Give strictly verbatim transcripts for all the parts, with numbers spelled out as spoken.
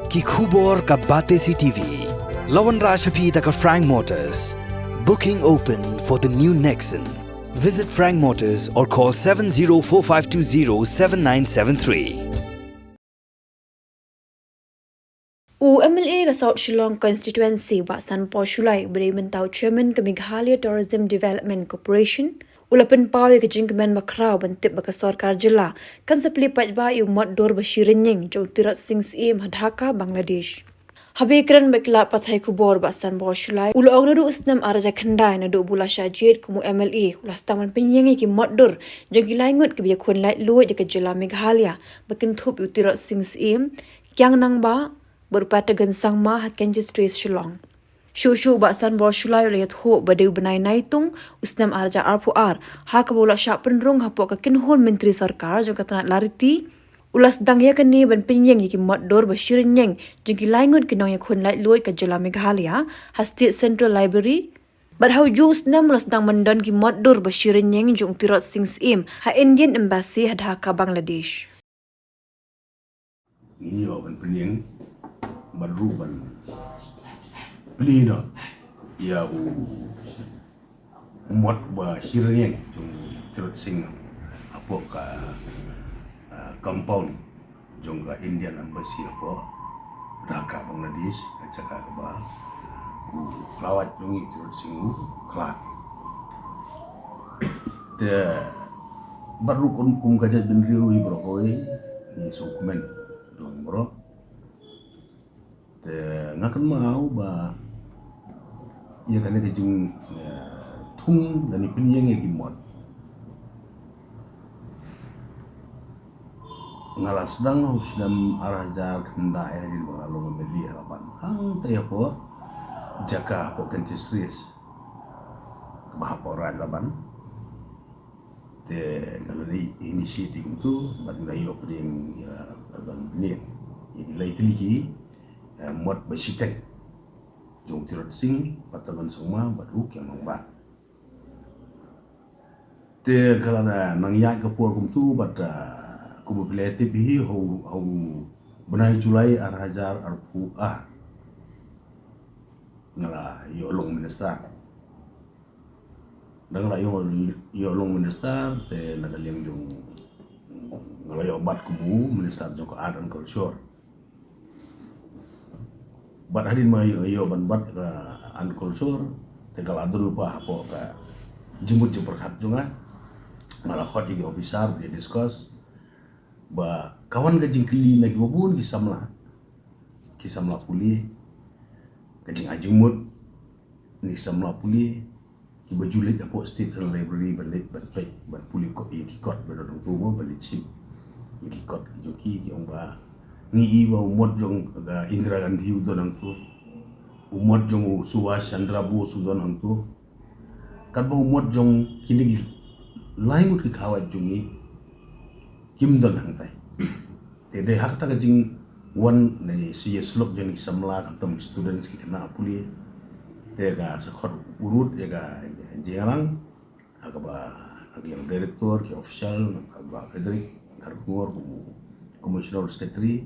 Ki khubor ka Batesi T V. La wanrah sha phi da ka Frank Motors. Booking open for the new Nexon. Visit Frank Motors or call seven zero four five two zero seven nine seven three. U M L A ka South Shillong Constituency, Bah Sanbor Shullai, uba dei mynta u Chairman ka Meghalaya Tourism Development Corporation, u la pynpaw ïa ka jingkmen bakhraw ban tip ba ka sorkar jylla kan sa plie paidbah ïa u mot dur ba shi rynïeng jong u Tirot Sing Syiem ha Dhaka, Bangladesh. Haba ïakren bad ki lad pathai khubor, Bah Sanbor Shullai u la ong naduh u snem ar hajar khyndai, naduh ba u la shah jied kum u M L A, u la sdang ban pynïeng ïa ki mot dur jong ki lai ngut kiba ïakhun laitluid ïa ka jylla Meghalaya, ba kynthup ïa u Tirot Sing Syiem, Kiang Nangbah bad u Patagon Sangma ha Ganges Trace, Shillong. Shuh shuh, Bah Sanbor Shullai u la ïathuh ba dei u bnai Naitung u snem ar hajar arphew ar, ha kaba u la shah pynrung hapoh ka kynhun myntri sorkar jong ka tnat Lariti, u la sdang ïa kane ban pynïeng ïa ki mot dur ba shi rynïeng jong ki lai ngut ki nongïakhun laitluid ka jylla Meghalaya ha State Central Library. Bad ha uju u snem u la sdang ban don ki mot dur ba shi rynïeng jong u Tirot Sing Syiem ha Indian Embassy ha Dhaka, Bangladesh. Ngin ïoh ban pynïeng bad ruh ban plie noh ïa u mot ba shi rynïeng jong u Tirot Sing hapoh ka, ah, compound jong ka Indian Embassy hapoh Dhaka, Bangladesh, ka jaka kaba u khlawait jong ngi u Tirot Sing u khlad. Te bad ruh kum, kum ka jaitbynriew hi baroh kawei ngi sngewkmen lang baroh. Te nga kynmaw ba ïa kane ka jing, eh, thung lane pynïeng ïa ki mot, nga la sdang ha u snem ar hajar khyndai hadien ba nga la long M L A ha Laban. Hangta hapoh jaka hapoh Ganges Trace kaba hapoh Raid Laban. Te nga la initiate ïa kumtu bad nga la ïoh pdiang ïa ban pynïeng ïa ki lai tylli ki, eh, mot ba shiteng jong u Tirot Sing, Patagon Sangma bad u Kiang Nangbah. Te ka la nang ïaid ka por kumtu bad, ah, kumba phi la tip hi, ha u, ha u bnai July ar hajar arphew ar nga la ïoh long minister. Dang la ïoh, ïoh long minister te na ka liang jong, nga la ïoh bat kum u minister jong ka Art and Culture. Bad hadien ba nga ïoh ban bat ka Art and Culture te ka la don lypa hapoh ka jingmut jingpyrkhat jong nga. Nga la khot ïa ki officer, ba discuss ba ka wan ka jingkylli na kiba bun ki samla, ki samla pule, ka jingai jingmut na ki samla pule kiba ju leit hapoh State Central Library ban leit ban peit ban pule kot ïa ki kot ba don hangto mo, ban leit shim ïa ki kot jong ki. Ki ong ba ngi i ba u mot jong ka Indira Gandhi u don hangto, u mot jong u Subhash Chandra Bose u don hangto, katba u mot jong kine ki lai ngut ki khlawait jong ngi kim don hangtai. Te dei ha kata ka jingwan ne shi ïa slok jong ki samla, khamtam ki students, ki khynnah pule. Te nga sa khot urud ïa ka jingïalang ha kaba na ka liang director, ki official, na kaba Frederick Kharkongor kum u commissioner secretary.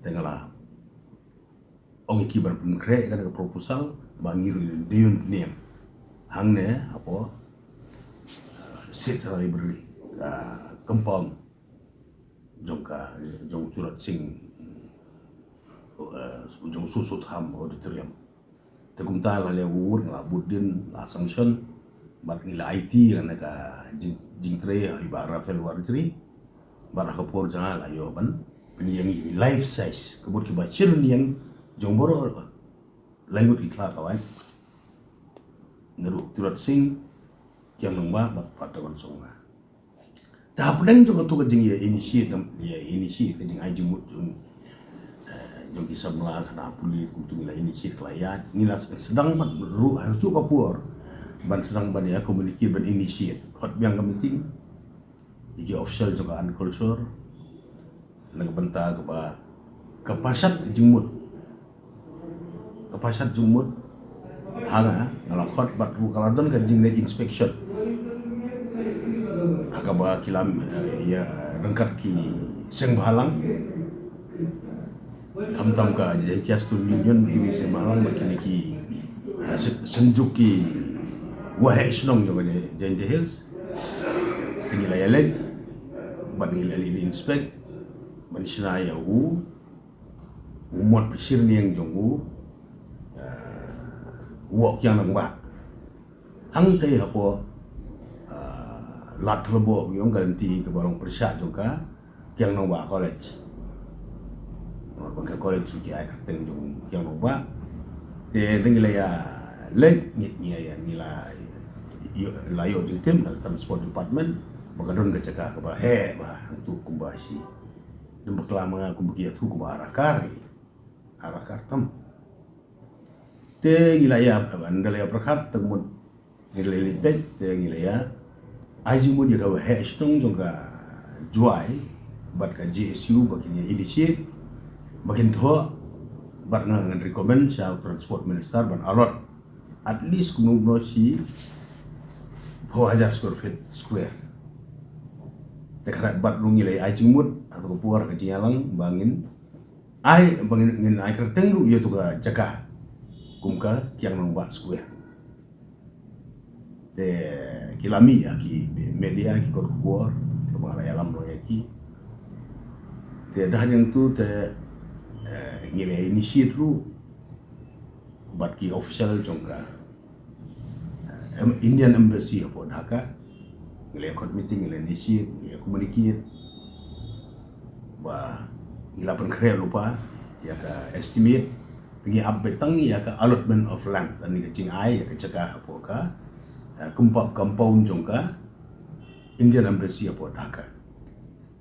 Te nga la ong ïa ki ban pynkhreh ïa kane ka proposal ba ngi ruh ngin dei ban pynïeng hangne hapoh, eh, State Library, eh, compound jong ka, jong u Tirot Sing, eh, jong u Soso Tham Auditorium. Te kumta la leh wut, nga la bud dien, la sanction bad ngi la aiti ïa kane ka jing, jingtrei ha i Bah Raphael Warjri. Bad ha ka por jong nga la ïoh ban pynïeng ïa ki life size, ka mut kiba shi rynïeng jong baroh lai ngut ki khlawait, naduh Tirot Sing, Kiang Nangbah bad Patagon Sangma. Te hapdeng jong kato ka jingïa initiate, ïa initiate ka jingai jingmut jong, eh, jong ki samla, khynnah pule, kumtu ngi la initiate, ka la ïaid, ngi la sdang ban ruh ha kajuh ka por ban sdang ban ïa communicate, ban initiate. Khot biang ka meeting ïa ki official jong ka Art and Culture na ka bynta kaba, ka pashat jingmut, ka pashat jingmut ha nga, nga la khot bad ruh ka la don ka jingleit inspection ha kaba ki la, eh, ïa ryngkat ki seng bhalang. Khamtam ka Jaintia Student Union, ki seng bhalang bad kine ki, eh, sen-, senjuk ki waheh shnong jong ka Jaintia Hills. Te ngi la ïaleit bad ngi la ïaleit inspect ban shna ïa u, u mot pashir niang jong u, eh, u Kiang Nangbah. Hangtei hapoh, ah, lad thlebo ïong ka lynti kaba long pyrshah jong ka Kiang Nangbah College. Ba ka college ruh ki ai kyrteng jong Kiang Nangbah. Te ngi la ïaleit, ngi, ngi la ïoh jingtim na ka Transport Department ba ka don ka jaka kaba heh bha hangtu kumba shi. Dang bakla ma nga kumba ki ïathuh kumba ara kar. Ara kar tam. Te ngi la ïa, ynda la ïa pyrkhat, te mut ngi la ïa leit beit, te ngi la ïa ai jingmut ïa ka waheh shnong jong ka Jowai bad ka J S U ba kin ïa initiate, ba kin thoh, bad nga ngan recommend sha u Transport Minister ban allot at least kumno kumno shi phew hajar square feet square. Te khnang bad ruh ngi la ïa ai jingmut ha ka por ka jingïalang ba ngin ai, ba ngin, ngin ai kyrteng ruh ïa tu ka jaka kum ka Kiang Nangbah Square. Te ki la mih ha ki media, ki kot khubor, kaba nga la ïalam lang ïa ki. Te da hangtu te, eh, ngi la initiate ruh bad ki official jong ka, eh, Indian Embassy hapoh Dhaka. Ngi la ïa khot meeting, ngi la initiate, ngi la ïa communicate ba ngi la pynkhreh lypa ïa ka estimate. Te ngi ap beit tang ïa ka allotment of land, lane ka jingai ïa ka jaka hapoh ka, eh, compa-, compound jong ka Indian Embassy hapoh Dhaka.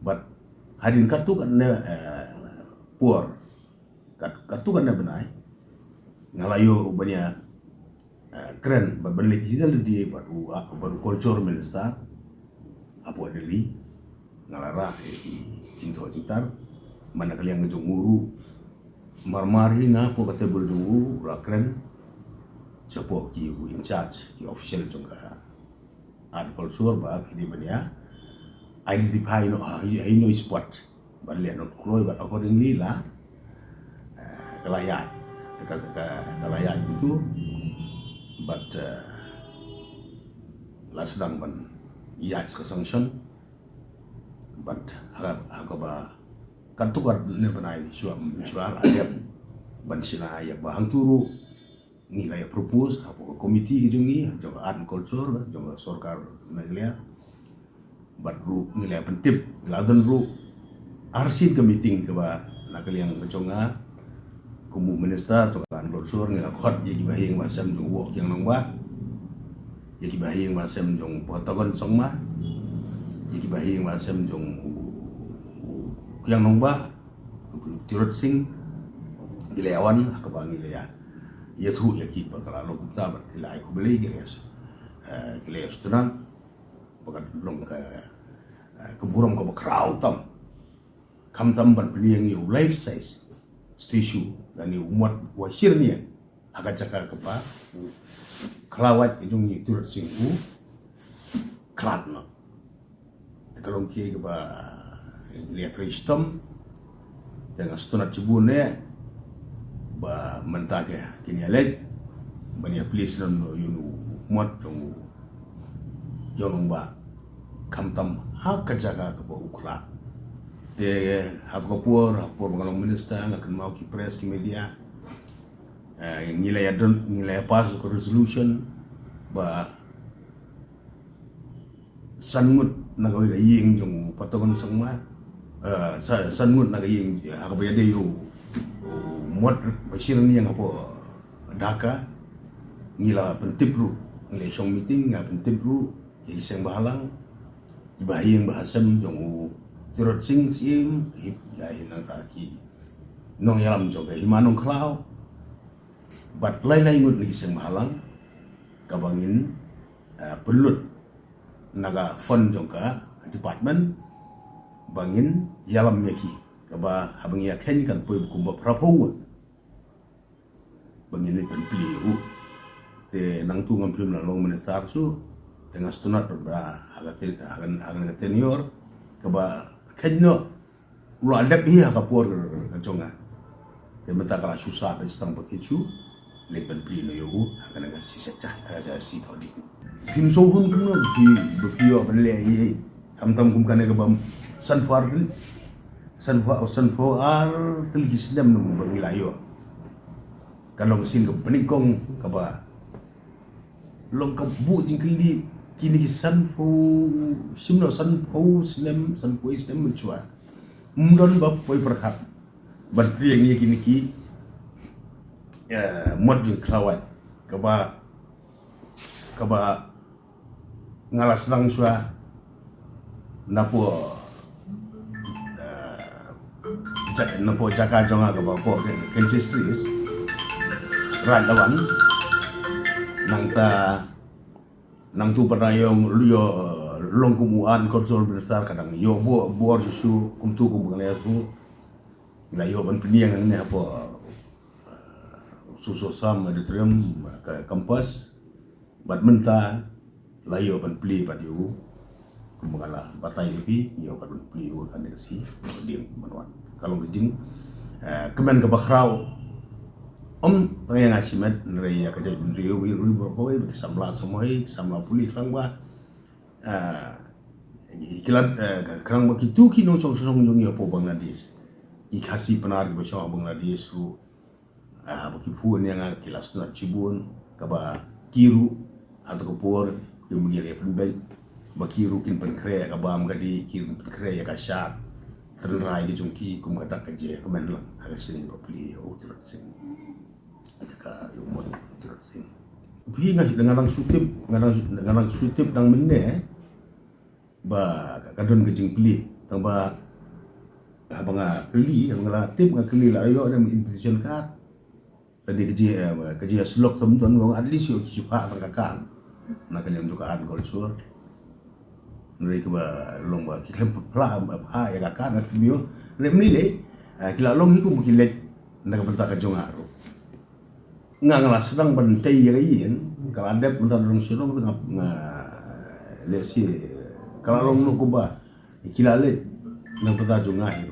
Bad hadien katto katne, eh, por, kat-, katto katne bnai, nga la ïoh ruh ban ïa, eh, kren bad ban leit hi da lade bad u, ah, bad u Culture Minister hapoh Delhi. Nga la rah ïa ki jingthoh jingtar man na ka liang jong u ruh. Marmar hi nga hapoh ka table jong u, u la kren shapoh ki, u in charge, ki official jong ka Art Culture ba phi dei ban ïa identify noh ha ino i spot ban leh noh kloi, bad accordingly la, eh, ka la ïaid, ka, ka, ka la ïaid kumtu bad, eh, la sdang ban ïaid ka sanction bad ha, ha kaba katto katne bnai shuwa, shuwa la dep ban shna ïa ba hangtu ruh ngi la ïa propose hapoh ka committee ka jong ngi, jong ka Art and Culture, jong ka sorkar Meghalaya. Bad ruh ngi la ïa pyntip, ngi la don ruh arsien ka meeting kaba na ka liang ka jong nga kum u minister jong ka Art and Culture, ngi la khot ïa ki bahaïing bahasem jong u Kiang Nangbah, ïa ki bahaïing bahasem jong u Patagon Sangma, ïa ki bahaïing bahasem jong u, u Kiang Nangbah, u Tirot Sing, ki la ïa wan ha kaba ngi la ïa ïathuh ïa ki ba ka la long kumta bad ki la ai khublei, ki la ïa, eh, ki la ïa sngewtynnat ba ka long ka, eh, ka burom kaba khraw tam. Khamtam ban pynïeng ïa u life size statue lane u mot wa shyrniang ha ka jaka kaba u khlawait ka jong ngi u Tirot Sing u khlad noh. Te ka long kiei kaba ngi la trei shitom. Te nga sngewtynnat shibun eh ba mynta ki kin ïa leit ban ïa plie noh ïa u mot jong u Kiang Nangbah, khamtam ha ka jaka kaba u khlad. Te ha ka por, ha ka por ba nga long minister, nga kynmaw ki press, ki media. Eh, ngi la ïa don, ngi la ïa pass ka resolution ba san ngut na kawei ka ïing jong u Patagon Sangma, eh, sa-, san ngut na ka ïing, ha kaba ïadei u, u mot ba shyrniang hapoh Dhaka, ngi la pyntip ruh, ngi la shong meeting, ngi la pyntip ruh ïa ki seng bhalang, ki bahaïing bahasem jong u Tirot Sing Syiem, hi, ïa hi nangta ki nongïalam jong ka Hima Nongkhlaw bad lai lai ngut na ki seng bhalang kaba ngin, eh, pynlut na ka fund jong ka department ba ngin ïalam ïa ki, kaba haba ngi ïa kheiñ kan poi kumba phra phew ngut ba ngin leit pynplie ruh. Te nangtu ngam phim la long minister shuh, te nga sngewtynnat ba ha ka te-, ha ka, ha ka tenure kaba kheiñ noh u la dep hi ha ka por ka jong nga. Te mynta ka la shu sah ba sdang ba ki shu leit ban plie noh ïa u ha kane ka shi sector, ha ka shi thohdieng. Phim sngewhun kumno ba phi, ba phi ïoh ban leh ei ei. Khamtam kum kane ka bym sanphew ar tylli, sanphew, sanphew ar tylli ki snem ba ngi la ïoh. Ka long ka sien kaba nyngkong kaba long ka buh jingkylli kine ki sanphew, shim noh sanphew snem, sanphew snem mynshuwa. Ym don ba poi pyrkhat ban plie ïa kine ki, eh, mot jingkhlawait kaba, kaba nga la sdang shuwa napoh, eh, ja-, napoh jaka jong nga kaba hapoh Kansas Street, Rajdawan. Nangta, nangtu pat ïoh, ïoh long kum u An Council Minister, ka dang ïoh bor, bor shuh shuh kumtu kum kane tu. Ngi la ïoh ban pynïeng hangne hapoh, eh, Soso Sam Auditorium, eh, ka campus. Bad mynta la ïoh ban plie bad ïa u. Kumba nga la batai ïa phi, ïoh ban plie ïa u kane ka shi thohdieng ban wan. Ka long ka jing, eh, kmen kaba khraw. Ym tang ïa nga shimet, hynrei ïa ka jaitbynriew, ïa u ri Borohoi, ki samla samoi, ki samla pule khnang ba, eh, ki la, eh, khnang ba kitu ki nongshong shnong jong ngi hapoh Bangladesh, ki Khasi Pnar kiba shong ha Bangladesh ruh, ah, ba ki phone ïa nga, ki la sngewtynnat shibun, kaba ki ruh ha kato ka por kim ngi leh pynbeit ba ki ruh kin pynkhreh ïa ka bam ka dih, kin pynkhreh ïa ka shad tynrai ka jong ki, kum ka dak ka jia ka kmen lang ha ka sien ba plie ïa u Tirot Sing. Ïa ka, ïa u mot Tirot Sing. Phi, nga, nga dang shu tip, nga dang, nga dang shu tip dang mynne ba ka, ka don ka jingplie. Tang ba haba nga kylli, haba nga la tip, nga kylli, la ïoh ne invitation card. Lane ka jing, eh, ka jingïasyllok tam don, long at least ïoh ki shu phah tang ka card na ka liang jong ka An Culture. Hynrei kaba long ba ki khlem phah, phah ïa ka card, nga kylli ïoh. Hynrei mynne lei, eh, ki la long hi kum ki leit na ka bynta ka jong nga ruh. Nga, nga la sdang ban tei ïa ka ïing, ka la dep mynta da dong shnong, nga, nga leh shi, ka la long noh kumba ki la leit na ka bynta jong nga hi.